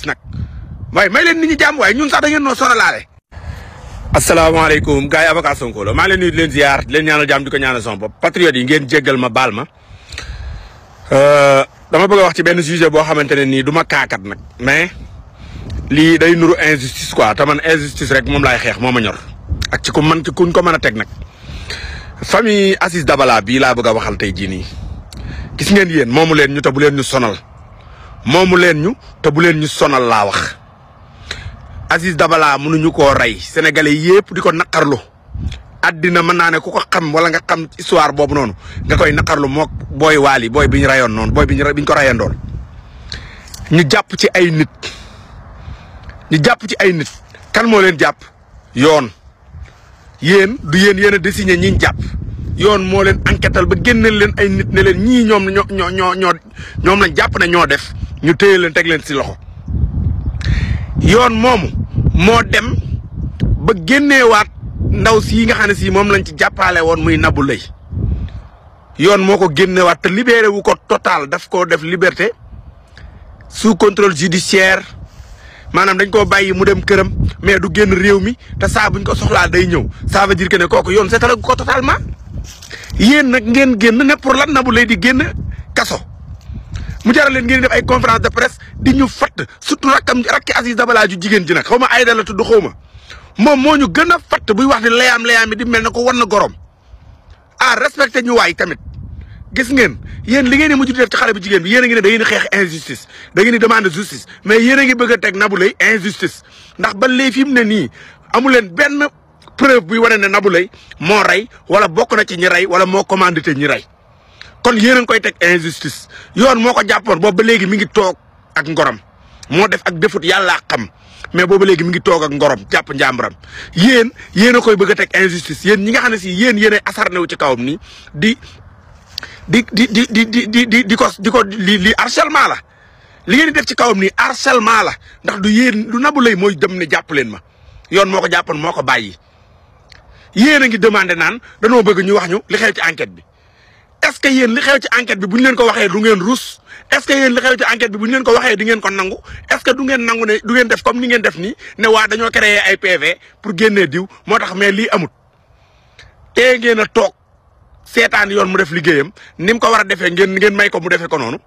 nag waaye may leen nit ñi jàmm waaye ñun sax da ngeen noo sonalaale. asalaamaaleykum gars yi avocat Sonko la maa ngi leen nuyu di leen ziar di leen ñaanal jàmm di ko ñaanal sama bopp patriote yi ngeen jéggal ma baal ma dama bëgg a wax ci benn sujet boo xamante ne nii du ma kaakat nag mais lii day nuru injustice quoi te man injustice rek moom laay xeex moo ma ñor ak ci ku man ci kuñ ko mën a teg nag. famille Aziz Dabala bii laa bëgg a waxal tey jii nii gis ngeen yéen moomu leen ñu te bu leen ñu sonal moomu leen ñu te bu leen ñu sonal laa wax. Aziz Dabala mënuñu koo rey sénégalais yépp di ko naqarlu addina mën naa ne ku ko xam wala nga xam histoire boobu noonu nga koy naqarlu mook booy waali booy bi ñu rayoon noonu booy bi ñu ko rayandoon ñu jàpp ci ay nit kan moo leen jàpp yoon yéen du yéen a désigné ñi ñu jàpp yoon moo leen enquêtal ba génneel leen ay nit ne leen ñii ñoom lañ jàpp ne ñoo def ñu téye leen teg leen si loxo yoon moomu moo dem ba génneewaat ndaw si nga xam ne si moom lañ ci jàppale woon muy Nabou Leye yoon moo ko génneewaat te libéré wu ko total daf koo def liberté sous contrôle judiciaire maanaam dañ koo bàyyi mu dem këram mais du génn réew mi te saa buñ ko soxlaa day ñëw ça veut dire que ne kooku yoon seetala ko totalement yéen nag ngeen génn ne pour lan Nabou Leye di génn kaso mu jaral leen ngeen def ay conférence de presse di ñu fatt surtout rakki Aziz Dabala ju jigéen ji nag xaw ma Aïda la tudd xaw ma moom moo ñu gën a fatt buy wax di layaam yi di mel ne ko wan na gorom ah respecté ñu waay tamit gis ngeen yéen li ngeen di mujj def ci xale bu jigéen bi yéen a ngi ne da ngeen di xeex injustice da ngeen di demande justice mais yéen a ngi bëgg a teg Nabou Leye injustice ndax ba léegi fi mu ne nii amu leen benn preuve buy wane ne Nabou Leye moo rey wala bokk na ci ñi rey wala moo commandité ñi rey kon yéen a ngi koy teg injustice yoon moo ko jàppoon boobu ba léegi mi ngi toog ak ngoram moo def ak defut yàlla xam mais boobu léegi mi ngi toog ak ngorom jàpp njàmbaram yéen a koy bëgg a teg injustice yéen ñi nga xam ne si yéen a asarne wu ci kawam nii di ko li harcèlement la li ngeen di def ci kawam nii harcèlement la ndax du Nabou Leye mooy dem ne jàpp leen ma yoon moo ko jàppoon moo ko bàyyi yéen a ngi demandé naan danoo bëgg ñu wax ñu li xew ci enquête bi. est-ce que yéen li xew ci enquête bi bu ñu leen ko waxee du ngeen rus est-ce que yéen li xew ci enquête bi bu ñu leen ko waxee di ngeen ko nangu est-ce que du ngeen nangu ne du ngeen def comme ni ngeen def nii ne waa dañoo créé ay PV pour génnee diw moo tax mais lii amut tee ngeen a toog seetaan yoon mu def liggéeyam ni mu ko war a defee ngeen may ko mu defee ko noonu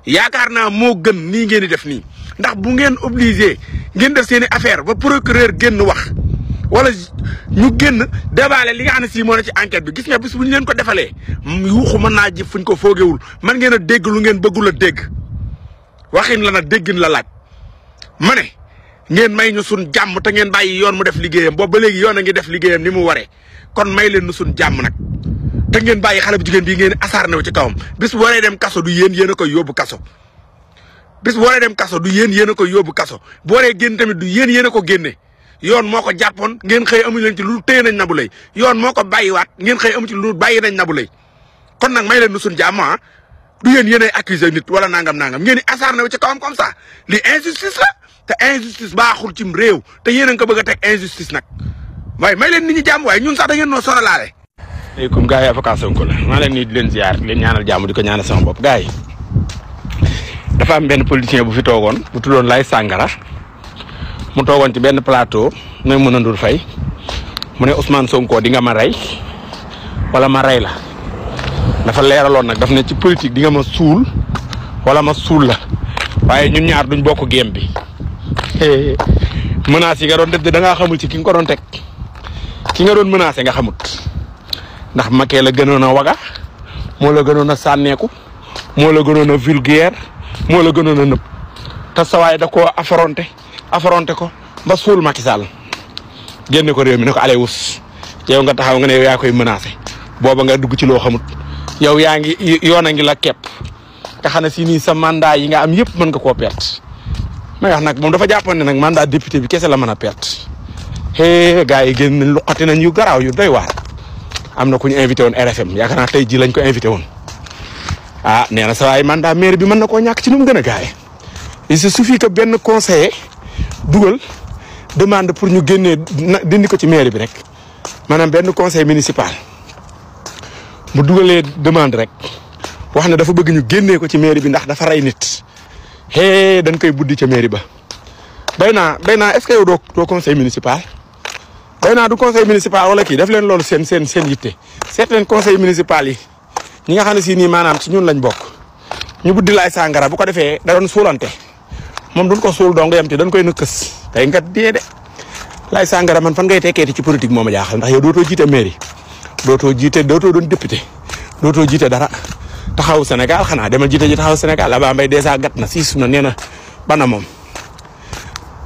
yaakaar naa moo gën nii ngeen di def nii ndax bu ngeen obligé ngeen def seen i affaire ba procureur génn wax wala ñu génn débaale li nga xam ne si moo ne ci enquête bi gis nga bis bu ñu leen ko defalee yuuxu mën naa ji fuñ ko foogewul man ngeen a dégg lu ngeen bëggul a dégg waxin la nag déggin la laaj ma ne ngeen may ñu sun jàmm te ngeen bàyyi yoon mu def liggéeyam boobu ba léegi yoon a ngi def liggéeyam ni mu waree kon may leen nu sun jàmm nag te ngeen bàyyi xale bu jigéen bii ngeen asarne wu ci kawam bis bu waree dem kaso du yéen a koy yóbbu kaso bis bu waree dem kaso du yéen a koy yóbbu kaso bu waree génn tamit du yéen a ko génne yoon moo ko jàppoon ngeen xëy amuñ leen ci lu téye nañ Nabou Leye yoon moo ko bàyyiwaat ngeen xëy amu ci lu bàyyi nañ Nabou Leye kon nag may leen nu suñ jàmm du yéen ay accusé nit wala nangam ngeen di asarne wu ci kawam comme ça li injustice la te injustice baaxul cim réew te yéen a ngi ko bëgg a teg injustice nag waaye may leen nit ñi jàmm waaye ñun sax da ngeen noo sonalaale. asalaamaaleykum gars yi avocat Sonko la maa leen nii di leen ziar di leen ñaanal jàmm di ko ñaanal sama bopp gars yi dafa am benn politicien bu fi toogoon bu tuddoon Laye Sangara mu toogoon ci benn plateau mooy mën a ndur fay mu ne Ousmane Sonko di nga ma rey wala ma rey la dafa leeraloon nag daf ne ci politique di nga ma suul wala ma suul la waaye ñun ñaar duñ bokk game bi menaces yi nga doon def de da ngaa xamul ci ki nga ko doon teg ki nga doon menacé nga xamut ndax Macky la gënoon a waga moo la gënoon a sànneeku moo la gënoon a vulgaire moo la gënoon a nëb te sawaay da koo affronté ko ba suul Macky Sall génne ko réew mi ne ko allez wus yow nga taxaw nga ne yow yaa koy menacé booba nga dugg ci loo xamut yow yaa ngi yoon a ngi la kepp te xam ne si nii sa mandat yi nga am yëpp mën nga koo perte may wax nag moom dafa jàppoon ne nag mandat député bi kese la mën a perte gars yi génn nañ luqati nañ yu garaaw yu doy waar am na ku ñu invité woon RFM yaakaar naa tey jii lañ ko invité woon ah nee na sa waay mandat maire bi mën na koo ñàkk ci nu mu gën a gaawee il se suffit que benn conseiller dugal demande pour ñu génnee dindi ko ci mairie bi rek maanaam benn conseil municipal mu dugalee demande rek wax ne dafa bëgg ñu génnee ko ci mairie bi ndax dafa rey nit dañ koy buddi ca mairie ba Bayna est-ce que yow doo conseil municipal Bayna du conseil municipal wala kii def leen loolu seen yitte seet leen conseil municipal yi ñi nga xam ne si nii maanaam ci ñun lañ bokk ñu buddi Laye Sangara bu ko defee da doon suulante moom duñ ko suul dong yem ci dañ koy nëkkës tey nga dee de Laye Sangara man fan ngay tekkeeti ci politique moo ma jaaxal ndax yow dootoo jiite mairie dootoo doon député dootoo jiite dara taxaw Sénégal xanaa demal jiite ji taxaw Sénégal Abba Mbaye dèjà gat na siisu na nee na bana moom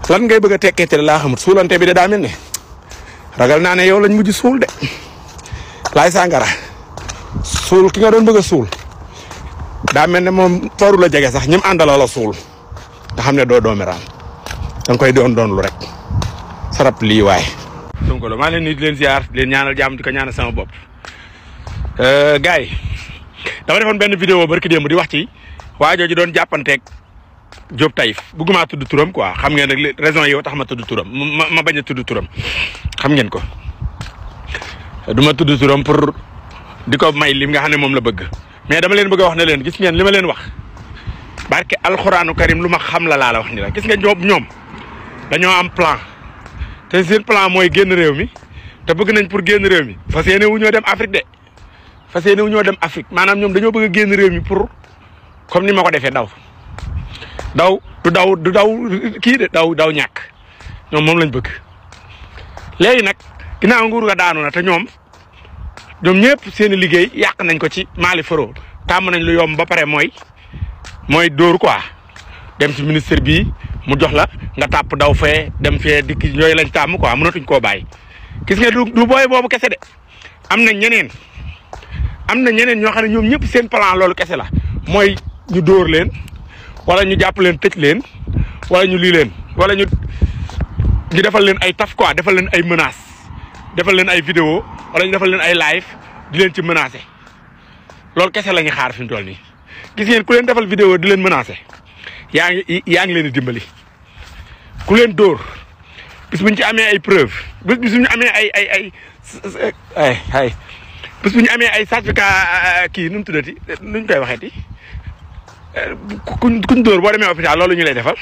lan ngay bëgg a tekkeeti laa xamut suulante bi de daa mel ne ragal naa ne yow lañ mujj suul de Laye Sangara suul ki nga doon bëgg a suul daa mel ne moom tooru la jege sax ñim àndaloo la suul nga xam ne doo doomeraam danga koy doon lu rek sarap lii waay. donc maa leen nuyu di leen ziar di leen ñaanal jàmm di ko ñaanal sama bopp gars yi dama defoon benn vidéo barki démb di wax ci waa jooju doon jàppanteeg Diop Taïf bëgguma tudd turam quoi xam ngeen nag raison yow tax ma tudd turam ma bañ a tudd turam xam ngeen ko du ma tudd turam pour di ko may lim nga xam ne moom la bëgg mais dama leen bëgg a wax ne leen gis ngeen li ma leen wax barke alxuraanu karim lu ma xam la laa la wax ni la gis nga ñoom dañoo am plan te seen plan mooy génn réew mi te bëgg nañ pour génn réew mi fas yéene wu ñoo dem Afrique de fas yéene wu ñoo dem Afrique maanaam ñoom dañoo bëgg a génn réew mi pour comme ni ma ko defee daw kii de daw ñàkk ñoom moom lañ bëgg léegi nag ginnaaw nguur nga daanu na te ñoom ñëpp seen i liggéey yàq nañ ko ci Mali Faro tàmm nañ lu yomb ba pare mooy dóor quoi dem ci ministère bii mu jox la nga tàpp daw fee dem fee dikk yooyu lañ tàmm quoi mënatuñ koo bàyyi. gis nga du booy boobu kese de am na ñeneen ñoo xam ne ñoom ñëpp seen plan loolu kese la mooy ñu dóor leen wala ñu jàpp leen tëj leen wala ñu lii leen wala ñu defal leen ay taf quoi defal leen ay menaces defal leen ay vidéo wala ñu defal leen ay live di leen ci menacé loolu kese la ñuy xaar fi mu toll nii gis ngeen ku leen defal vidéo di leen menacé yaa ngi leen di dimbali ku leen dóor bis bu ñu ci amee ay preuve bis bu ñu amee bis bu ñu amee ay certificat kii nu mu tuddati nuñ koy waxeeti kuñ dóor boo demee hôpital loolu ñu lay defal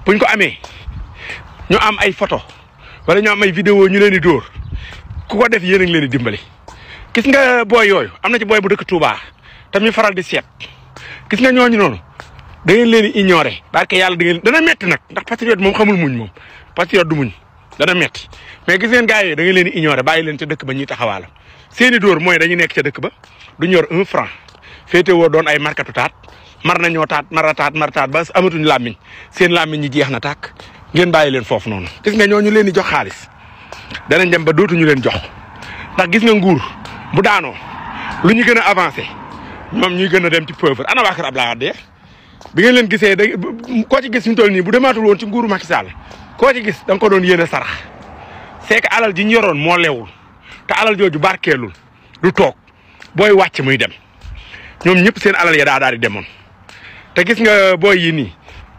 buñ ko amee ñu am ay photo wala ñu am ay vidéo ñu leen di dóor ku ko def yéen a ngi leen di dimbali. gis nga booy yooyu am na ci booy bu dëkk Touba tam ñu faral di seet gis nga ñooñu noonu da ngeen leen di ignorer parce que yàlla dana metti nag ndax patriote moom xamul muñ moom patriote du muñ dana metti mais gis ngeen gars yi da ngeen leen di ignorer bàyyi leen ca dëkk ba ñuy taxawaala seeni dóor mooy dañuy nekk ca dëkk ba duñ yor 1 franc féete woo doon ay markatu taat mar nañoo mar taat ba amatuñ làmmiñ seen làmmiñ ñi jeex na tàkk ngeen bàyyi leen foofu noonu. gis nga ñooñu leen di jox xaalis danañ dem ba dootuñu leen jox ndax gis nga nguur bu daanoo lu ñu gën a avancé ñoom ñuy gën a dem ci pauvre ana waa kër Abdoulaye Wade bi ngeen leen gisee koo ci gis fi mu toll nii bu demaatul woon ci nguuru Macky Sall koo ci gis da nga ko doon yéene sarax c'est que alal ji ñu yoroon moo lewul te alal jooju barkeelul du toog booy wàcc muy dem ñoom ñëpp seen alal ya daal di demoon te gis nga booy yi nii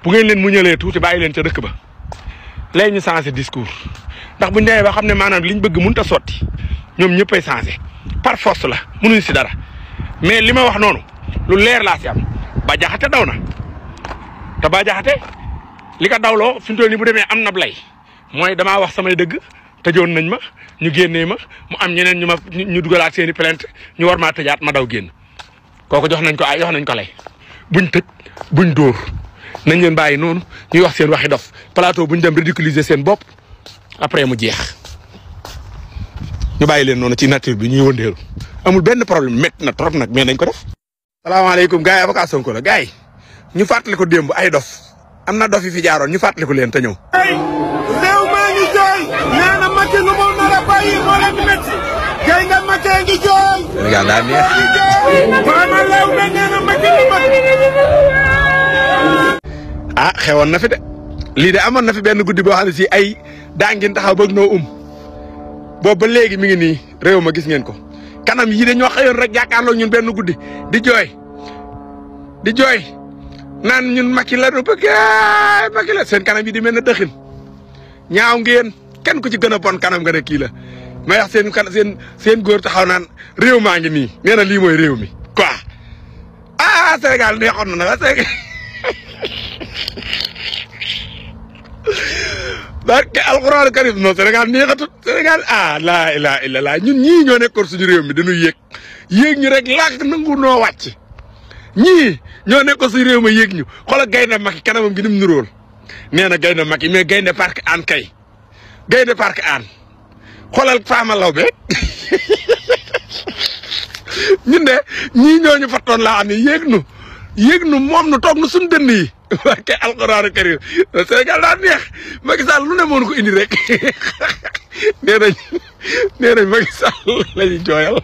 bu ngeen leen muñalee tuuti bàyyi leen ca dëkk ba léegi ñu changé discours ndax buñ demee ba xam ne maanaam liñ bëgg mënut a sotti ñoom ñëppay changé par force la mënuñ si dara mais li ma wax noonu lu leer laa si am Bah Diakhaté daw na te Bah Diakhaté li ko dawloo fi mu toll nii bu demee am na lay mooy damaa wax samay dëgg tëjoon nañ ma ñu génnee ma mu am ñeneen ñu dugalaat seen i plainte ñu war maa tëjaat ma daw génn kooku jox nañ ko lay buñ tëj buñ dóor nañ leen bàyyi noonu ñuy wax seen waxi dof plateau buñ dem ridiculiser seen bopp après mu jeex ñu bàyyi leen noonu ci nature bi ñuy wëndeelu amul benn problème métti na trop nag mais nañ ko def. salaamaaleykum gars yi avocat Sonko la gars yi ñu fàttali ko démb ay dof am na dof yi fi jaaroon ñu fàttali ko leen te ñëw. réew maa ngi jooy nee na Macky lu mu nar a bàyyi moo leen di métti gay nga Macky ngi jooy. Sénégal daa neex. Fama Lew ne nee na Macky lu ah xewoon na fi de lii de amoon na fi benn guddi boo xam ne si ay daa ngeen taxaw bëgg noo boobu ba léegi mi ngi nii réew ma gis ngeen ko kanam yi dañoo xëyoon rek jàkkaarloo ñun benn guddi di jooy naan ñun Macky la du bëgg Macky la seen kanam yi di mel ne dëxin ñaaw ngeen kenn ku ci gën a bon kanam nga ne kii la may wax seen góor taxaw naan réew maa ngi nii nee na lii mooy réew mi quoi Sénégal neexoon na nag barke alxuraan karim non Sénégal neexatut Sénégal laa ilaha illallah ñun ñii ñoo nekkoon suñu réew mi dañuy yéeg ñu rek làkk nangu noo wàcc ñii ñoo nekkoon suñu réew mi yéeg ñu xoolal gaynde Macky kanamam gi ni mu nuróol nee na gaynde Macky mais gaynde parc an kay gaynde parc an xoolal Fama Lawbe ñun de ñii ñoo ñu fattoon laa xam ne yéeg nu moom nu toog nu suñu dënn yi barke alxuraan karim Sénégal daa neex Macky Sall lu ne moo ko indi rek nee nañ Macky Sall la ñuy jooyal